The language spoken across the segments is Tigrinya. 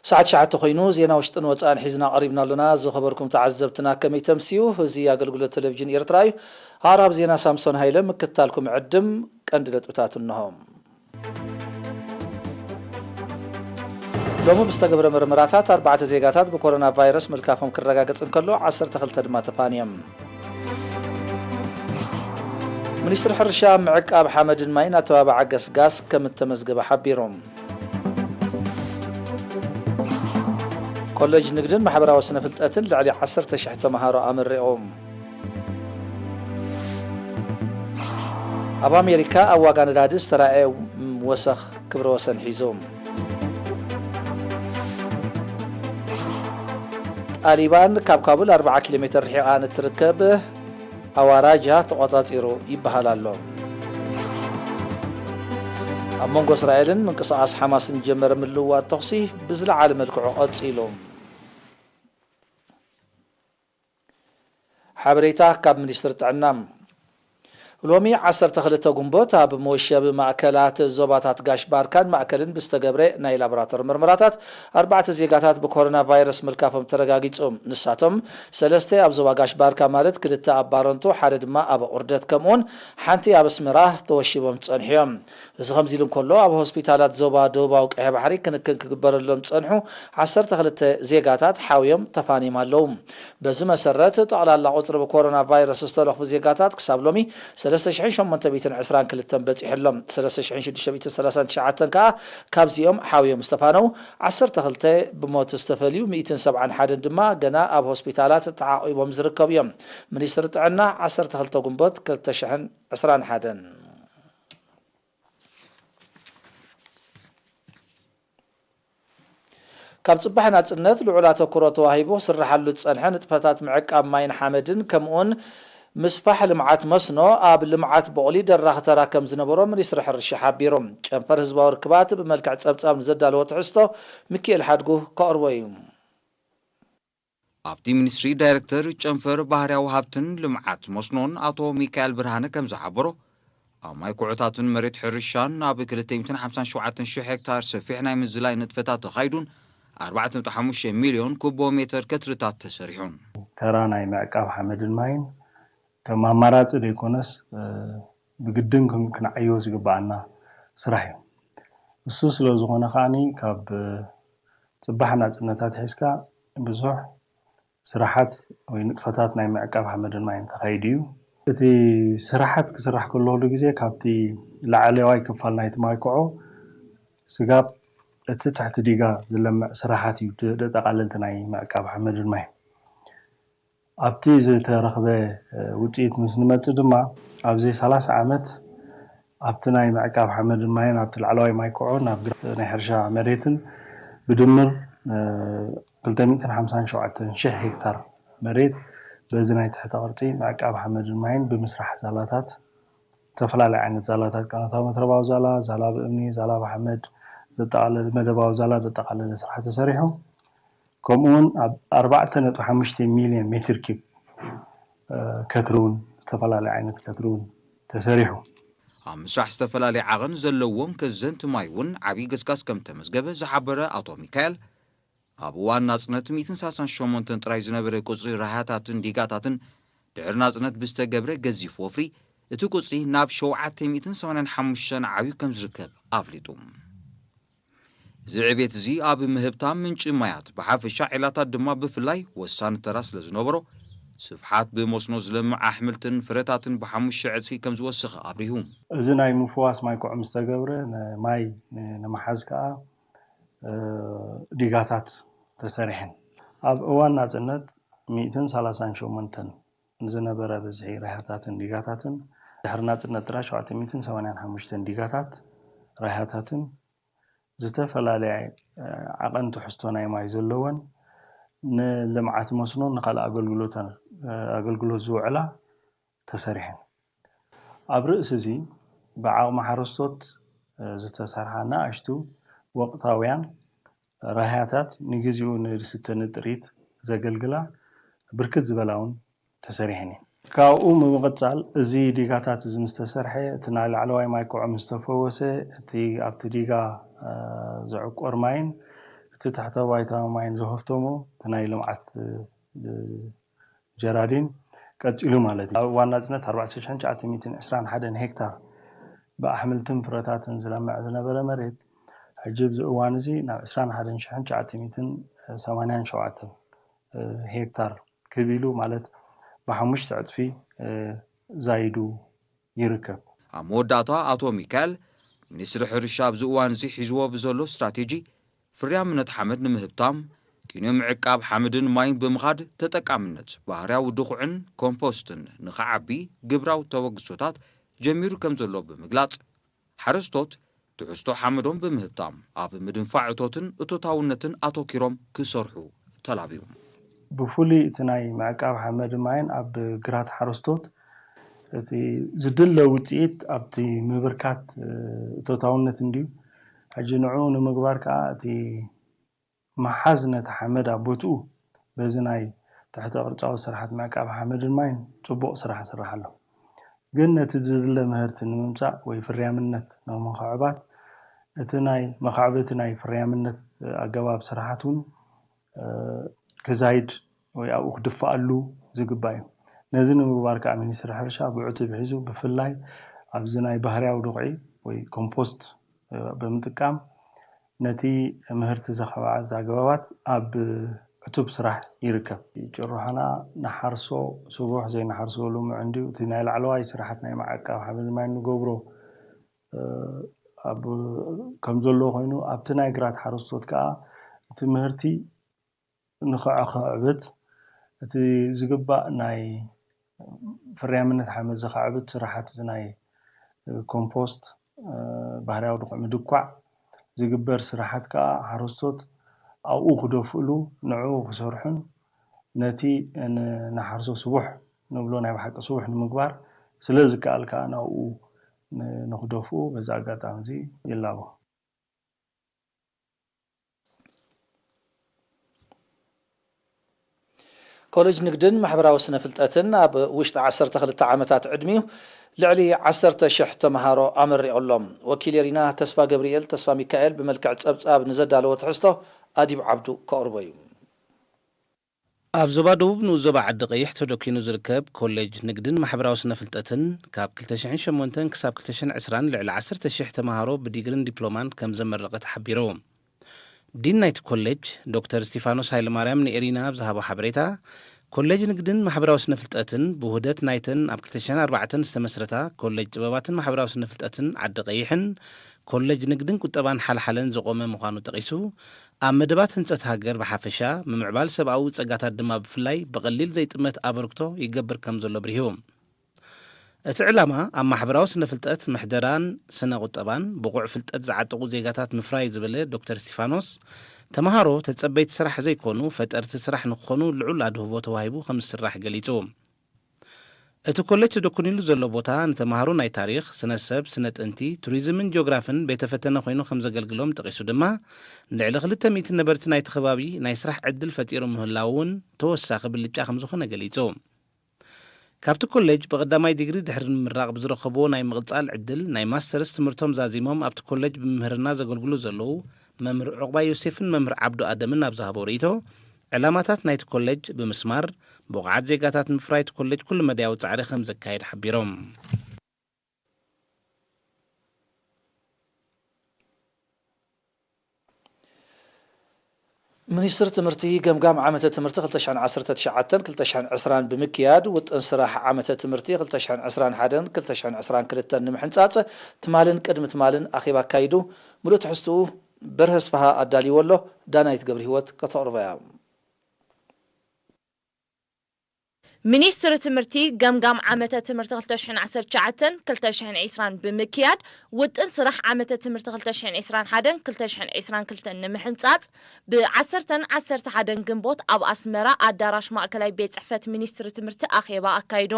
ሰዓት ትሽዓተ ኮይኑ ዜና ውሽጥን ወፃእን ሒዝና ቀሪብና ኣሎና። ዝኸበርኩም ተዓዘብትና ከመይ ተምስዩ? እዚ ኣገልግሎት ቴሌቪዥን ኤርትራ እዩ። ኣቕራብ ዜና ሳምሶን ሃይለ፣ ምክትታልኩም ዕድም። ቀንዲ ነጥብታት እንሆ። ሎሚ ብዝተገብረ ምርመራታት ኣርባዕተ ዜጋታት ብኮሮና ቫይረስ ምልካፎም ክረጋገጽ እንከሎ፣ ዓሰርተ ክልተ ድማ ተፋንዮም። ሚኒስትሪ ሕርሻ፣ ምዕቃብ ሓመድን ማይን ኣተባባዓ ገስጋስ ከም እተመዝገበ ሓቢሩ። ኮሌጅ ንግድን ማሕበራዊ ስነ ፍልጠትን ልዕሊ ዓሰርተ ሽሕ ተምሃሮ ኣመሪቑ። ኣብ ኣሜሪካ ኣብ ዋጋ ነዳዲ ዝተራእየ ወሰኽ ክብረ ወሰን ሒዙ። ጣሊባን ካብ ካቡል ኣርብዓ ኪሎ ሜትር ርሒቓ ንትርከብ ኣዋራጃ ተቖጻጺሩ ይበሃል ኣሎ። ኣብ መንጎ እስራኤልን ምንቅስቓስ ሓማስን ዝጀመረ ምልውዋጥ ተኹሲ ብዝለዓለ መልክዑ ቀጺሉ። ሓበሬታ ካብ ሚኒስትሪ ጥዕና። ሎሚ ዓሰርተ ክልተ ጉንቦት ኣብ መወሸቢ ማእከላት ዞባታት ጋሽ ባርካን ማእከልን ብዝተገብረ ናይ ላቦራቶሪ ምርመራታት ኣርባዕተ ዜጋታት ብኮሮና ቫይረስ ምልካፎም ተረጋጊጹ። ንሳቶም ሰለስተ ኣብ ዞባ ጋሽ ባርካ ማለት ክልተ ኣብ ባረንቱ፣ ሓደ ድማ ኣብ ኣቑርደት ከምኡውን ሓንቲ ኣብ ኣስመራ ተወሺቦም ዝጸንሑ እዮም። እዚ ከምዚ ኢሉ እንከሎ፣ ኣብ ሆስፒታላት ዞባ ደቡባዊ ቀይሕ ባሕሪ ክንክን ክግበረሎም ዝጸንሑ ዓሰርተ ክልተ ዜጋታት ሓውዮም ተፋንዮም ኣለዉ። በዚ መሰረት፣ ጠቕላላ ቁጽሪ ብኮሮና ቫይረስ ዝተለኽፉ ዜጋታት ክሳብ ሎሚ ሰለስተ ሽሕን ሸሞንተ ሚእትን ዕስራን ክልተን በጺሑ ኣሎ። ሰለስተ ሽሕን ሽዱሽተ ሚእትን ሰላሳን ትሽዓተን ከኣ ካብዚኦም ሓውዮም ዝተፋነው፣ ዓሰርተ ክልተ ብሞት ዝተፈልዩ፣ ሚእትን ሰብዓን ሓደን ድማ ገና ኣብ ሆስፒታላት ተዓቒቦም ዝርከቡ እዮም። ሚኒስትሪ ጥዕና፣ ዓሰርተ ክልተ ጉንቦት ክልተ ሽሕን ዕስራን ሓደን። ካብ ጽባሕ ናጽነት ልዑል ኣተኩሮ ተዋሂቡ ክስርሓሉ ዝጸንሐ ንጥፈታት ምዕቃብ ማይን ሓመድን ከምኡውን ምስፋሕ ልምዓት መስኖ ኣብ ልምዓት ቦቕሊ ደራኺ ተራ ከም ዝነበሮ ሚኒስትሪ ሕርሻ ሓቢሩ። ጨንፈር ህዝባዊ ርክባት ብመልክዕ ጸብጻብ ንዘዳለዎ ትሕዝቶ ሚኪኤል ሓድጉ ከቕርቦ እዩ። ኣብቲ ሚኒስትሪ ዳይሬክተር ጨንፈር ባህርያዊ ሃብትን ልምዓት መስኖን ኣቶ ሚካኤል ብርሃነ ከም ዝሓበሮ፣ ኣብ ማይ ኩዖታትን መሬት ሕርሻን ኣብ ክልተ ሚእትን ሓምሳን ሸውዓተን ሽሕ ሄክታር ሰፊሕ ናይ ምዝላይ ንጥፈታት ተኻይዱን ኣርባዕተ ነጥቢ ሓሙሽተ ሚልዮን ኩቦ ሜተር ከትርታት ተሰሪሑን። ተራ ናይ ምዕቃብ ሓመድን ማይን ከም ኣማራጺ ዘይኮነስ፣ እ፣ ብግድን ክን-፣ ክንዓዮ ዝግብኣና ስራሕ እዩ። እሱ ስለ ዝኾነ ከኣኒ ካብ፣ እ፣ ጽባሕ ናጽነታት ሒዝካ ብዙሕ ስራሓት ወይ ንጥፈታት ናይ ምዕቃብ ሓመድን ማይን ተኻይዱ እዩ። እቲ ስራሓት ክስራሕ ከሎ ኩሉ ግዜ ካብቲ ላዕለዋይ ክፋል ናይቲ ማይ ኮዖ ስጋብ እቲ ትሕቲ ዲጋ ዝለምዕ ስራሓት እዩ ደ-፣ ደጠቓለልቲ ናይ ምዕቃብ ሓመድን ማይን። ኣብቲ ዝተረኽበ፣ እ፣ ውጽኢት ምስ ንመጽእ ድማ ኣብዚ ሰላሳ ዓመት ኣብቲ ናይ ምዕቃብ ሓመድን ማይን ኣብቲ ላዕለዋይ ማይ ኮዖን ኣብ ግራት ናይ ሕርሻ መሬትን ብድምር፣ እ፣ ክልተ ሚእትን ሓምሳን ሸውዓተን ሽሕ ሄክታር መሬት በዚ ናይ ትሕተ ቅርጺ ምዕቃብ ሓመድን ማይን ብምስራሕ ዛላታት፣ ዝተፈላለዩ ዓይነት ዛላታት፣ ቀናታዊ መትረባዊ ዛላ፣ ዛላ ብእምኒ፣ ዛላ ብሓመድ ዘጠቓለለ፣ መደባዊ ዛላ ዘጠቓለለ ስራሕ ተሰሪሑ። ከምኡ እውን ኣብ ኣርባዕተ ነጥቢ ሓሙሽተ ሚልዮን ሜትር ኪዩብ፣ እ፣ ከትሪ እውን፣ ዝተፈላለዩ ዓይነት ከትሪ እውን ተሰሪሑ። ኣብ ምስራሕ ዝተፈላለየ ዓቐን ዘለዎም ከዘንቲ ማይ እውን ዓብዪ ገስጋስ ከም ተመዝገበ ዝሓበረ ኣቶ ሚካኤል፣ ኣብ እዋን ናጽነት ሚእትን ሰላሳን ሸሞንተን ጥራይ ዝነበረ ቁጽሪ ራህያታትን ዲጋታትን ድሕሪ ናጽነት ብዝተገብረ ገዚፍ ወፍሪ፣ እቲ ቁጽሪ ናብ ሸውዓተ ሚእትን ሰማንያን ሓሙሽተን ዓብዩ ከም ዝርከብ ኣፍሊጡ። እዚ ዕቤት እዚ ኣብ ምህብታ ምንጪ ማያት ብሓፈሻ፣ ዒላታት ድማ ብፍላይ ወሳኒ ተራ ስለ ዝነበሮ፣ ስፍሓት ብመስኖ ዝለምዕ ኣሕምልትን ፍረታትን ብሓሙሽተ ዕጽፊ ከም ዝወሰኸ ኣብሪሁ። እዚ ናይ ምፍዋስ ማይ ኮዕ ምስ ተገብረ፣ ንማይ ን-፣ ንምሓዝ ከኣ፣ እ፣ ዲጋታት ተሰሪሐን። ኣብ እዋን ናጽነት ሚእትን ሰላሳን ሸሞንተን ዝነበረ ብዝሒ ራህያታትን ዲጋታትን፣ ድሕሪ ናጽነት ጥራይ ሸውዓተ ሚእትን ሰማንያን ሓሙሽተን ዲጋታት ራህያታትን ዝተፈላለየ፣ እ፣ ዓቐን ትሕዝቶ ናይ ማይ ዘለወን ንልምዓት መስኖን ንኻልእ ኣገልግሎት፣ እ፣ ኣገልግሎት ዝውዕላ ተሰሪሐን። ኣብ ርእሲ እዚ ብዓቕሚ ሓረስቶት፣ እ፣ ዝተሰርሓ ንኣሽቱ ወቕታውያን ራህያታት ንግዚኡ ንዝስተ ንጥሪት ዘገልግላ ብርክት ዝበላ እውን ተሰሪሐን እየን። ካብኡ ብምቕጻል፣ እዚ ዲጋታት እዚ ምስ ተሰርሐ፣ እቲ ናይ ላዕለዋይ ማይ ኮዖ ምስ ተፈወሰ፣ እቲ ኣብቲ ዲጋ፣ እ፣ ዝዕቆር ማይን እቲ ትሕተ ባይታ ማይን ዝኸፍቶሞ እቲ ናይ ልምዓት ጀራዲን ቀፂሉ ማለት እዩ። ኣብ እዋን ናፅነት ኣርባዕተ ሽሕን ትሽዓተ ሚእትን ዕስራን ሓደን ሄክታር ብኣሕምልትን ፍረታትን ዝለምዕ ዝነበረ መሬት ሕጂ ኣብዚ እዋን እዚ ናብ ዕስራን ሓደን ሽሕን ትሽዓተ ሚእትን ሰማንያን ሸውዓተን ሄክታር ክብ ኢሉ ማለት ብሓሙሽተ ዕፅፊ ዛይዱ ይርከብ። ኣብ መወዳእታ ኣቶ ሚካኤል፣ ሚኒስትሪ ሕርሻ ኣብዚ እዋን እዚ ሒዝዎ ብዘሎ ስትራቴጂ ፍርያምነት ሓመድ ንምህብታም፣ ኪንዮ ምዕቃብ ሓመድን ማይን ብምኻድ ተጠቃምነት ባህርያዊ ድኹዕን ኮምፖስትን ንኽዓቢ ግብራዊ ተበግሶታት ጀሚሩ ከም ዘሎ ብምግላጽ፣ ሓረስቶት ትሕዝቶ ሓመዶም ብምህብታም ኣብ ምድንፋዕ እቶትን እቶታውነትን ኣተኪሮም ክሰርሑ ተላብዩ። ብፍሉይ እቲ ናይ ምዕቃብ ሓመድ ማይን ኣብ ግራት ሓረስቶት እቲ ዝድለ ውፅኢት ኣብቲ ምብርካት እቶታውነት እንድዩ። ሕጂ ንዑ ንምግባር ከዓ እቲ ምሓዝ ነቲ ሓመድ ኣብ ቦትኡ በዚ ናይ ትሕተ ቅርፃዊ ስራሓት ምዕቃብ ሓመድን ማይን ፅቡቕ ስራሕ ይስራሕ ኣሎ። ግን ነቲ ዝድለ ምህርቲ ንምምፃእ ወይ ፍርያምነት ንምኽዕባት እቲ ናይ መኻዕበቲ ናይ ፍርያምነት ኣገባብ ስራሓት እውን ክዛይድ ወይ ኣብኡ ክድፍኣሉ ዝግባእ እዩ። ነዚ ንምግባር ከዓ ሚኒስትሪ ሕርሻ ብዕቱብ ሒዙ ብፍላይ ኣብዚ ናይ ባህርያዊ ድኹዒ ወይ ኮምፖስት ብምጥቃም ነቲ ምህርቲ ዘኸባዕት ኣገባባት ኣብ ዕቱብ ስራሕ ይርከብ። ጭርሖና ንሓርሶ ስቡሕ ዘይንሓርሶ ልሙዕ እንድዩ። እቲ ናይ ላዕለዋይ ስራሓት ናይ ምዕቃብ ሓመድ ማይ ንገብሮ ኣብ ከም ዘሎ ኮይኑ ኣብቲ ናይ ግራት ሓረስቶት ከዓ እቲ ምህርቲ ንኽዕብት እቲ ዝግባእ ናይ ፍርያምነት ሓመድ ዘኻዕብት ስራሓት ናይ ኮምፖስት ባህርያዊ ድኹዕ ምድኳዕ ዝግበር ስራሓት ከዓ ሓረስቶት ኣብኡ ክደፍእሉ ንዕኡ ክሰርሑን ነቲ ንሓርሶ ስቡሕ ንብሎ ናይ ብሓቂ ስቡሕ ንምግባር ስለ ዝከኣል ከዓ ናብኡ ንክደፍኡ በዚ ኣጋጣሚ እዚ ይላቦ። ኮሌጅ ንግድን ማሕበራዊ ስነ ፍልጠትን ኣብ ውሽጢ ዓሰርተ ክልተ ዓመታት ዕድሚኡ ልዕሊ ዓሰርተ ሽሕ ተምሃሮ ኣመሪቑ ኣሎ። ወኪል ኤሪና ተስፋ ገብርኤል ተስፋ ሚካኤል ብመልክዕ ጸብጻብ ንዘዳለዎ ትሕዝቶ ኣዲብ ዓብዱ ከቕርቦ እዩ። ኣብ ዞባ ደቡብ ንኡስ ዞባ ዓዲ ቀይሕ ተደኪኑ ዝርከብ ኮሌጅ ንግድን ማሕበራዊ ስነ ፍልጠትን ካብ ክልተ ሽሕን ሸሞንተን ክሳብ ክልተ ሽሕን ዕስራን ልዕሊ ዓሰርተ ሽሕ ተምሃሮ ብዲግርን ዲፕሎማን ከም ዘመረቐ ተሓቢሩ። ዲን ናይቲ ኮሌጅ ዶክተር እስቲፋኖስ ሃይለማርያም ንኤሪና ኣብ ዝሃቦ ሓበሬታ፣ ኮሌጅ ንግድን ማሕበራዊ ስነ ፍልጠትን ብውህደት ናይተን ኣብ ክልተ ሽሕን ኣርባዕተን ዝተመስረታ ኮሌጅ ጥበባትን ማሕበራዊ ስነ ፍልጠትን ዓዲ ቀይሕን ኮሌጅ ንግድን ቁጠባን ሓልሓለን ዝቖመ ምዃኑ ጠቒሱ፣ ኣብ መደባት ህንጸት ሃገር ብሓፈሻ፣ ምምዕባል ሰብኣዊ ጸጋታት ድማ ብፍላይ ብቐሊል ዘይጥመት ኣበርክቶ ይገብር ከም ዘሎ ኣብሪሁ። እቲ ዕላማ ኣብ ማሕበራዊ ስነ ፍልጠት፣ ምሕደራን ስነ ቁጠባን ብቑዕ ፍልጠት ዝዓጠቑ ዜጋታት ምፍራይ እዩ ዝበለ ዶክተር እስቲፋኖስ፣ ተምሃሮ ተጸበይቲ ስራሕ ዘይኮኑ ፈጠርቲ ስራሕ ንክኾኑ ልዑል ኣድህቦ ተዋሂቡ ከም ዝስራሕ ገሊጹ። እቲ ኮሌጅ ተደኩኒሉ ዘሎ ቦታ ንተምሃሮ ናይ ታሪኽ፣ ስነ ሰብ፣ ስነ ጥንቲ፣ ቱሪዝምን ጂኦግራፍን ቤተ ፈተነ ኮይኑ ከም ዘገልግሎም ጠቒሱ ድማ፣ ንልዕሊ ክልተ ሚእቲ ነበርቲ ናይቲ ከባቢ ናይ ስራሕ ዕድል ፈጢሩ ምህላዉ እውን ተወሳኺ ብልጫ ከም ዝኾነ ገሊጹ። ካብቲ ኮሌጅ ብቐዳማይ ዲግሪ ድሕሪ ምምራቕ ብዝረኸብዎ ናይ ምቕጻል ዕድል ናይ ማስተርስ ትምህርቶም ዛዚሞም ኣብቲ ኮሌጅ ብምህርና ዘገልግሉ ዘለዉ መምህር ዑቕባይ ዮሴፍን መምህር ዓብዱ ኣደምን ኣብ ዝሃቦ ርእይቶ፣ ዕላማታት ናይቲ ኮሌጅ ብምስማር ብቑዓት ዜጋታት ንምፍራይ እቲ ኮሌጅ ኩሉ መዳያዊ ጻዕሪ ከም ዘካየድ ሓቢሮም። ሚኒስትሪ ትምህርቲ ገምጋም ዓመተ ትምህርቲ ክልተ ሽሕን ዓሰርተ ትሽዓተን ክልተ ሽሕን ዕስራን ብምክያድ ውጥን ስራሕ ዓመተ ትምህርቲ ክልተ ሽሕን ዕስራን ሓደን ክልተ ሽሕን ዕስራን ክልተን ንምሕንፃፅ ትማልን ቅድሚ ትማልን ኣኼባ ኣካይዱ። ምሉእ ትሕዝትኡ በርሀ ስፍሃ ኣዳልይዎ ኣሎ። ዳናይት ገብረሂወት ከተቕርቦ እያ። ሚኒስትሪ ትምህርቲ ገምጋም ዓመተ ትምህርቲ ክልተ ሽሕን ዓሰርተ ትሽዓተን ክልተ ሽሕን ዕስራን ብምክያድ ውጥን ስራሕ ዓመተ ትምህርቲ ክልተ ሽሕን ዕስራን ሓደን ክልተ ሽሕን ዕስራን ክልተን ንምሕንፃፅ ብ ዓሰርተን ዓሰርተ ሓደን ግንቦት ኣብ ኣስመራ ኣዳራሽ ማእከላይ ቤት ፅሕፈት ሚኒስትሪ ትምህርቲ ኣኼባ ኣካይዱ።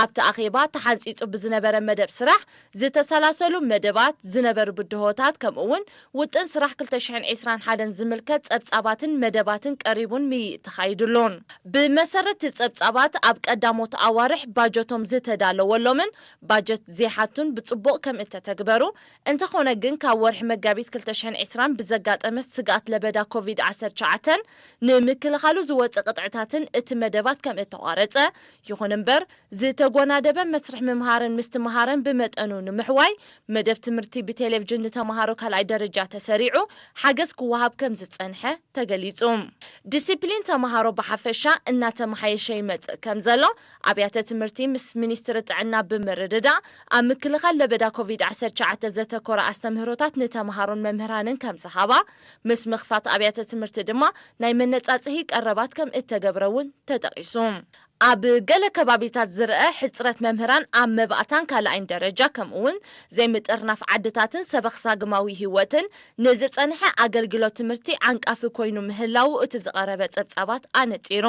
ኣብቲ ኣኼባ ተሓንፂፁ ብዝነበረ መደብ ስራሕ ዝተሰላሰሉ መደባት፣ ዝነበሩ ብድሆታት ከምኡ እውን ውጥን ስራሕ ክልተ ሽሕን ዕስራን ሓደን ዝምልከት ጸብጻባትን መደባትን ቀሪቡን ምይይጥ ተኻይድሉን። ብመሰረት እቲ ጸብጻባት ኣብ ቀዳሞት ኣዋርሕ ባጀቶም ዝተዳለወሎምን ባጀት ዘይሓቱን ብጽቡቕ ከም እተተግበሩ፣ እንተኾነ ግን ካብ ወርሒ መጋቢት ክልተ ሽሕን ዕስራን ብዘጋጠመ ስግኣት ለበዳ ኮቪድ ዓሰርተ ትሽዓተ ንምክልኻሉ ዝወጸ ቅጥዕታትን እቲ መደባት ከም እተቋረጸ፣ ይኹን እምበር ዝተጎናደበ መስርሕ ምምሃርን ምስትምሃርን ብመጠኑ ንምሕዋይ መደብ ትምህርቲ ብቴሌቪዥን ንተምሃሮ ካልኣይ ደረጃ ተሰሪዑ ሓገዝ ክወሃብ ከም ዝጸንሐ ተገሊጹ። ዲሲፕሊን ተምሃሮ ብሓፈሻ እናተመሓየሸ ይመጽእ ከም ዘሎ ኣብያተ ትምህርቲ ምስ ሚኒስትሪ ጥዕና ብምርድዳእ ኣብ ምክልኻል ለበዳ ኮቪድ ዓሰርተ ትሽዓተ ዘተኮረ ኣስተምህሮታት ንተምሃሮን መምህራንን ከም ዝሃባ፣ ምስ ምኽፋት ኣብያተ ትምህርቲ ድማ ናይ መነጻጽሂ ቀረባት ከም እተገብረ እውን ተጠቒሱ። ኣብ ገለ ከባቢታት ዝረአ ሕጽረት መምህራን ኣብ መባእታን ካልኣይን ደረጃ፣ ከምኡ እውን ዘይምጥርናፍ ዓድታትን ሰበኽሳግማዊ ህይወትን ንዝጸንሐ ኣገልግሎት ትምህርቲ ዓንቃፊ ኮይኑ ምህላዉ እቲ ዝቐረበ ጸብጻባት ኣነጺሩ።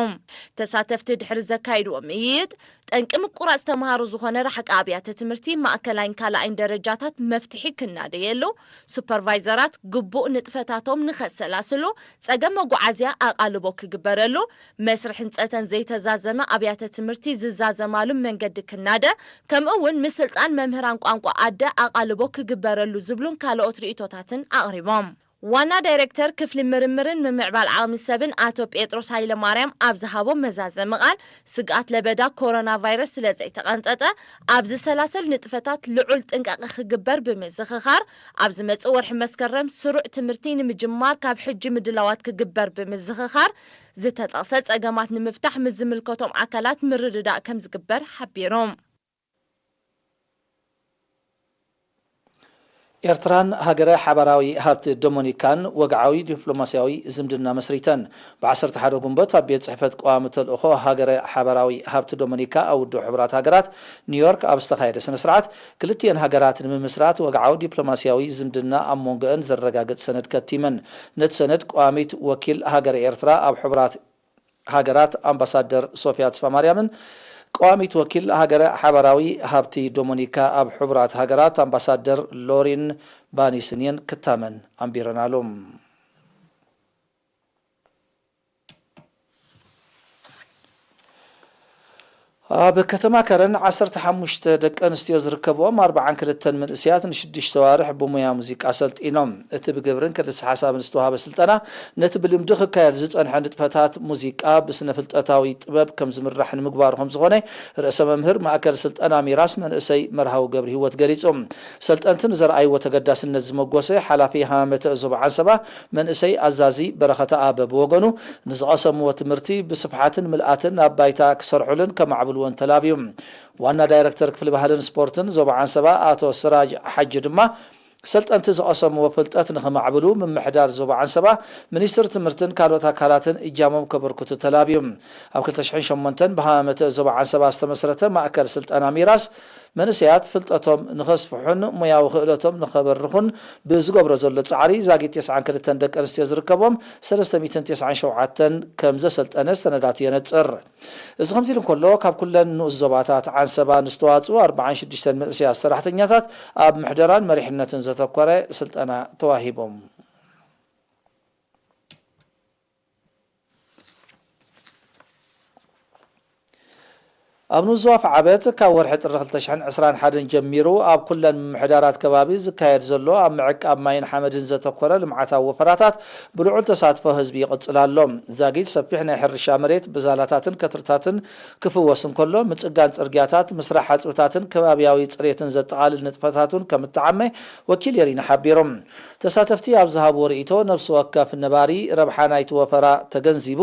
ተሳተፍቲ ድሕሪ ዘካይድዎ ምይይጥ፣ ጠንቂ ምቁራጽ ተምሃሮ ዝኾነ ራሕቂ ኣብያተ ትምህርቲ ማእከላይን ካልኣይን ደረጃታት መፍትሒ ክናደየሉ፣ ሱፐርቫይዘራት ግቡእ ንጥፈታቶም ንኸሰላስሉ፣ ጸገም መጓዓዝያ ኣቓልቦ ክግበረሉ፣ መስርሕ ህንጸተን ዘይተዛዘመ ኣብያተ ትምህርቲ ዝዛዘማሉ መንገዲ ክናደ፣ ከምኡ እውን ምስልጣን መምህራን ቋንቋ ኣደ ኣቓልቦ ክግበረሉ ዝብሉን ካልኦት ርእይቶታትን ኣቕሪቦም። ዋና ዳይሬክተር ክፍሊ ምርምርን ምምዕባል ዓቕሚ ሰብን ኣቶ ጴጥሮስ ሃይለማርያም ኣብ ዝሃቦ መዛዘሚ ቃል፣ ስግኣት ለበዳ ኮሮና ቫይረስ ስለ ዘይተቐንጠጠ፣ ኣብ ዝሰላሰል ንጥፈታት ልዑል ጥንቃቐ ክግበር ብምዝኽኻር፣ ኣብ ዝመጽእ ወርሒ መስከረም ስሩዕ ትምህርቲ ንምጅማር ካብ ሕጂ ምድላዋት ክግበር ብምዝኽኻር፣ ዝተጠቕሰ ጸገማት ንምፍታሕ ምስ ዝምልከቶም ኣካላት ምርድዳእ ከም ዝግበር ሓቢሮም። ኤርትራን ሃገረ ሓባራዊ ሃብቲ ዶሞኒካን ወግዓዊ ዲፕሎማስያዊ ዝምድና መስሪተን። ብ ዓሰርተ ሓደ ጉንበት ኣብ ቤት ጽሕፈት ቀዋሚ ተልእኾ ሃገረ ሓባራዊ ሃብቲ ዶሞኒካ ኣብ ውድብ ሕቡራት ሃገራት ኒውዮርክ ኣብ ዝተኻየደ ስነ ስርዓት፣ ክልቲኤን ሃገራት ንምምስራት ወግዓዊ ዲፕሎማስያዊ ዝምድና ኣብ መንጎአን ዘረጋግጽ ሰነድ ከቲመን። ነቲ ሰነድ ቀዋሚት ወኪል ሃገረ ኤርትራ ኣብ ሕቡራት ሃገራት ኣምባሳደር ሶፊያ ተስፋማርያምን ቀዋሚት ወኪል ሃገረ ሓባራዊ ሃብቲ ዶሞኒካ ኣብ ሕቡራት ሃገራት ኣምባሳደር ሎሪን ባኒስን እየን ክታመን ኣንቢረናሉ። ኣብ ከተማ ከረን ዓሰርተ ሓሙሽተ ደቂ ኣንስትዮ ዝርከብኦም ኣርብዓን ክልተን መንእሰያት ንሽዱሽተ ዋርሕ ብሞያ ሙዚቃ ሰልጢኖም። እቲ ብግብርን ክልስ ሓሳብን ዝተዋህበ ስልጠና፣ ነቲ ብልምዲ ክካየድ ዝጸንሐ ንጥፈታት ሙዚቃ ብስነ ፍልጠታዊ ጥበብ ከም ዝምራሕ ንምግባሩ ከም ዝኾነ ርእሰ መምህር ማእከል ስልጠና ሚራስ መንእሰይ መርሃዊ ገብረ ህይወት ገሊጹ። ሰልጠንቲ ንዘርኣይዎ ተገዳስነት ዝመጎሰ ሓላፊ ሃመተ ዞባ ዓንሰባ መንእሰይ ኣዛዚ በረኸተ ኣበ ብወገኑ፣ ንዝቐሰምዎ ትምህርቲ ብስፍሓትን ምልኣትን ኣብ ባይታ ክሰርሑሉን ከማዕብልዎን ተላብዩ። ዋና ዳይረክተር ክፍሊ ባህልን ስፖርትን ዞባ ዓንሰባ ኣቶ ስራጅ ሓጂ ድማ፣ ሰልጠንቲ ዝቐሰምዎ ፍልጠት ንኽማዕብሉ ምምሕዳር ዞባ ዓንሰባ፣ ሚኒስትሪ ትምህርትን ካልኦት ኣካላትን እጃሞም ከበርክቱ ተላብዩ። ኣብ ክልተ ሽሕን ሸሞንተን ብሃመተ ዞባ ዓንሰባ ዝተመስረተ ማእከል ስልጠና ሚራስ፣ መንእሰያት ፍልጠቶም ንኸስፍሑን ሞያዊ ክእለቶም ንኸበርኹን ብዝገብሮ ዘሎ ጻዕሪ፣ ዛጊት ተስዓን ክልተን ደቂ ኣንስትዮ ዝርከቦም ሰለስተ ሚእትን ተስዓን ሸውዓተን ከም ዘሰልጠነ ሰነዳት የነጽር። እዚ ከምዚ ኢሉ እንከሎ፣ ካብ ኩለን ንኡስ ዞባታት ዓንሰባ ንዝተዋጽኡ ኣርብዓን ሽዱሽተን መንእሰያት ሰራሕተኛታት ኣብ ምሕደራን መሪሕነትን ዘተኮረ ስልጠና ተዋሂቦም። ኣብ ንኡስ ዞባ ዓበት ካብ ወርሒ ጥሪ ክልተ ሽሕን ዕስራን ሓደን ጀሚሩ ኣብ ኩለን ምምሕዳራት ከባቢ ዝካየድ ዘሎ ኣብ ምዕቃብ ማይን ሓመድን ዘተኮረ ልምዓታዊ ወፈራታት ብልዑል ተሳትፎ ህዝቢ ይቕጽል ኣሎ። ዛጊት ሰፊሕ ናይ ሕርሻ መሬት ብዛላታትን ከትርታትን ክፍወስ እንከሎ፣ ምጽጋን ጽርግያታት፣ ምስራሕ ሓጽብታትን ከባብያዊ ጽሬትን ዘጠቓልል ንጥፈታት እውን ከም እተዓመ ወኪል የሪና ሓቢሮም። ተሳተፍቲ ኣብ ዝሃብዎ ርእይቶ፣ ነፍሲ ወከፍ ነባሪ ረብሓ ናይቲ ወፈራ ተገንዚቡ፣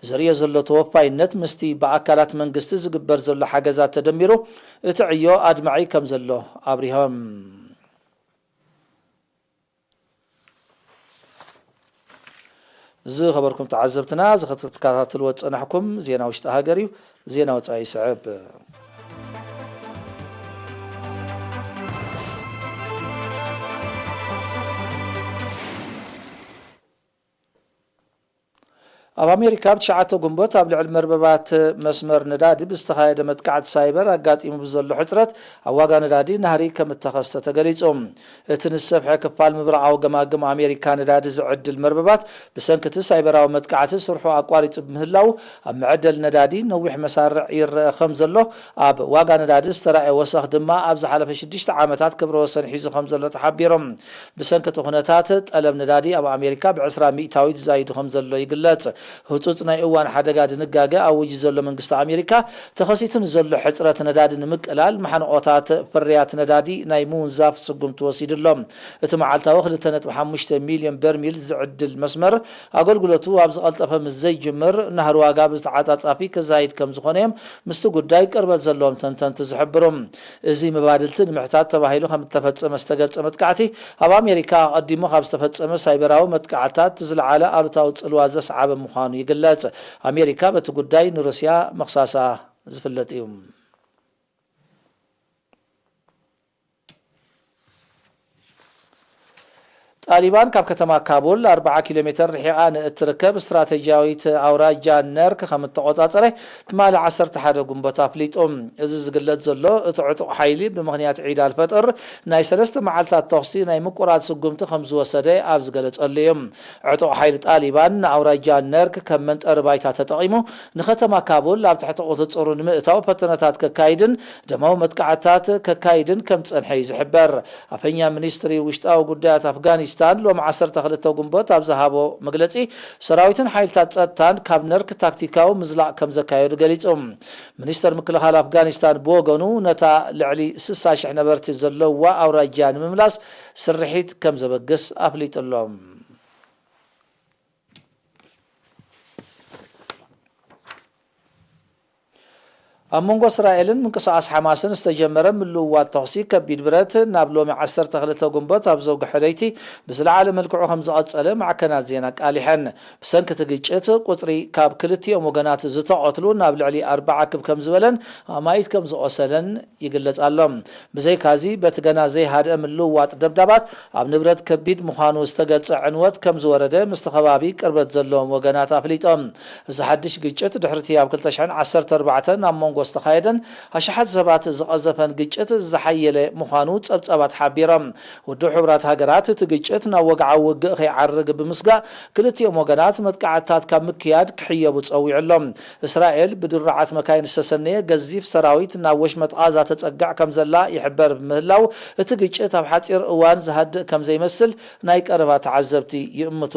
ዘርእዮ ዘሎ ተወፋይነት ምስቲ ብኣካላት መንግስቲ ዝግበር ዘሎ ሓገዛት ተደሚሩ፣ እቲ ዕዮ ኣድማዒ ከም ዘሎ ኣብሪሆም። ዝኸበርኩም ተዓዘብትና፣ እዚ ክትከታተልዎ ዝጸናሕኩም ዜና ውሽጢ ሃገር እዩ። ዜና ወጻኢ ይስዕብ። ኣብ ኣሜሪካ፣ ኣብ ትሽዓተ ጉንበት ኣብ ልዕሊ መርበባት መስመር ነዳዲ ብዝተኻየደ መጥቃዕቲ ሳይበር ኣጋጢሙ ብዘሎ ሕጽረት፣ ኣብ ዋጋ ነዳዲ ናህሪ ከም እተኸስተ ተገሊጹ። እቲ ንዝሰፍሐ ክፋል ምብራቓዊ ገማግም ኣሜሪካ ነዳዲ ዝዕድል መርበባት፣ ብሰንኪ እቲ ሳይበራዊ መጥቃዕቲ ስርሑ ኣቋሪጹ ብምህላው፣ ኣብ መዐደሊ ነዳዲ ነዊሕ መሳርዕ ይረአ ከም ዘሎ፣ ኣብ ዋጋ ነዳዲ ዝተራእየ ወሰኽ ድማ ኣብ ዝሓለፈ ሽዱሽተ ዓመታት ክብረ ወሰን ሒዙ ከም ዘሎ ተሓቢሮም። ብሰንኪ እቲ ኩነታት፣ ጠለብ ነዳዲ ኣብ ኣሜሪካ ብ ዕስራ ሚእታዊት ዛይዱ ከም ዘሎ ይግለጽ። ህጹጽ ናይ እዋን ሓደጋ ድንጋገ ኣዊጁ ዘሎ መንግስቲ ኣሜሪካ፣ ተኸሲቱ ንዘሎ ሕጽረት ነዳዲ ንምቅላል፣ ማሕንቆታት ፍርያት ነዳዲ ናይ ምውንዛፍ ስጉምቲ ወሲዱ ኣሎ። እቲ መዓልታዊ ክልተ ነጥቢ ሓሙሽተ ሚልዮን በርሚል ዝዕድል መስመር፣ ኣገልግሎቱ ኣብ ዝቐልጠፈ ምስ ዘይጅምር፣ ናህሪ ዋጋ ብዝተዓጻጻፊ ክዛይድ ከም ዝኾነ እዮም ምስቲ ጉዳይ ቅርበት ዘለዎም ተንተንቲ ዝሕብሩ። እዚ መባድልቲ ንምሕታት ተባሂሉ ከም እተፈጸመ ዝተገልጸ መጥቃዕቲ፣ ኣብ ኣሜሪካ ኣቐዲሙ ካብ ዝተፈጸመ ሳይበራዊ መጥቃዕትታት ዝለዓለ ኣሉታዊ ጽልዋ ዘስዓበ ምዃኑ ይግለጽ። ኣሜሪካ በቲ ጉዳይ ንሩስያ ምኽሳሳ ዝፍለጥ እዩ። ጣሊባን ካብ ከተማ ካቡል ኣርብዓ ኪሎ ሜተር ርሒቓ ንእትርከብ ስትራተጂያዊት ኣውራጃ ነርክ ከም እተቖጻጸረ ትማሊ ዓሰርተ ሓደ ጉንበት ኣፍሊጡ። እዚ ዝግለጽ ዘሎ፣ እቲ ዕጡቕ ሓይሊ ብምኽንያት ዒድ ኣልፈጥር ናይ ሰለስተ መዓልታት ተኹሲ ናይ ምቁራጽ ስጉምቲ ከም ዝወሰደ ኣብ ዝገለጸሉ እዩ። ዕጡቕ ሓይሊ ጣሊባን ንኣውራጃ ነርክ ከም መንጠሪ ባይታ ተጠቒሙ፣ ንከተማ ካቡል ኣብ ትሕቲ ቁጽጽሩ ንምእታው ፈተነታት ከካይድን ደማዊ መጥቃዕትታት ከካይድን ከም ዝጸንሐ እዩ ዝሕበር። ኣፈኛ ሚኒስትሪ ውሽጣዊ ጉዳያት ኣፍጋኒስታን ሎሚ ዓሰርተ ክልተ ጉንበት ኣብ ዝሃቦ መግለጺ፣ ሰራዊትን ሓይልታት ጸጥታን ካብ ነርክ ታክቲካዊ ምዝላቕ ከም ዘካየዱ ገሊጹ። ሚኒስተር ምክልኻል ኣፍጋኒስታን ብወገኑ፣ ነታ ልዕሊ ስሳ ሽሕ ነበርቲ ዘለዋ ኣውራጃ ንምምላስ ስርሒት ከም ዘበግስ ኣፍሊጡ ኣሎ። ኣብ መንጎ እስራኤልን ምንቅስቓስ ሓማስን ዝተጀመረ ምልውዋጥ ተኹሲ ከቢድ ብረት፣ ናብ ሎሚ ዓሰርተ ክልተ ጉንበት ኣብ ዘውግሐ ለይቲ ብዝለዓለ መልክዑ ከም ዝቐጸለ ማዕከናት ዜና ኣቃሊሐን። ብሰንኪ እቲ ግጭት፣ ቁጽሪ ካብ ክልቲኦም ወገናት ዝተቐትሉ ናብ ልዕሊ ኣርብዓ ክብ ከም ዝበለን ኣማኢት ከም ዝቖሰለን ይግለጽ ኣሎ። ብዘይካዚ፣ በቲ ገና ዘይሃድአ ምልውዋጥ ደብዳባት፣ ኣብ ንብረት ከቢድ ምዃኑ ዝተገልጸ ዕንወት ከም ዝወረደ ምስቲ ከባቢ ቅርበት ዘለዎም ወገናት ኣፍሊጦም። እዚ ሓድሽ ግጭት፣ ድሕሪቲ ኣብ ክልተ ሽሕን ዓሰርተ ኣርባዕተን ኣብ መንጎ ዝተኻየደን ኣሽሓት ሰባት ዝቐዘፈን ግጭት ዝሓየለ ምዃኑ ጸብጻባት ሓቢሮም። ውድብ ሕቡራት ሃገራት፣ እቲ ግጭት ናብ ወግዓዊ ውግእ ከይዓርግ ብምስጋእ፣ ክልቲኦም ወገናት መጥቃዕትታት ካብ ምክያድ ክሕየቡ ጸዊዑ ኣሎ። እስራኤል ብድሩዓት መካይን ዝተሰነየ ገዚፍ ሰራዊት ናብ ወሽመጥ ቓዛ ተጸግዕ ከም ዘላ ይሕበር ብምህላው፣ እቲ ግጭት ኣብ ሓጺር እዋን ዝሃድእ ከም ዘይመስል ናይ ቀረባ ተዓዘብቲ ይእምቱ።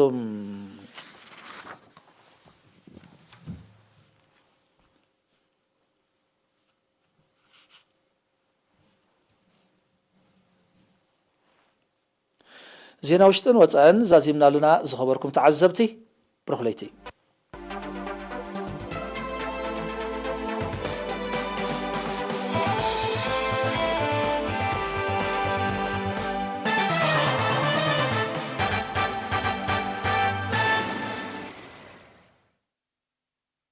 ዜና ውሽጥን ወጻእን ዛዚምናሉና ዝኸበርኩም ተዓዘብቲ፣ ብሩኽ ለይቲ።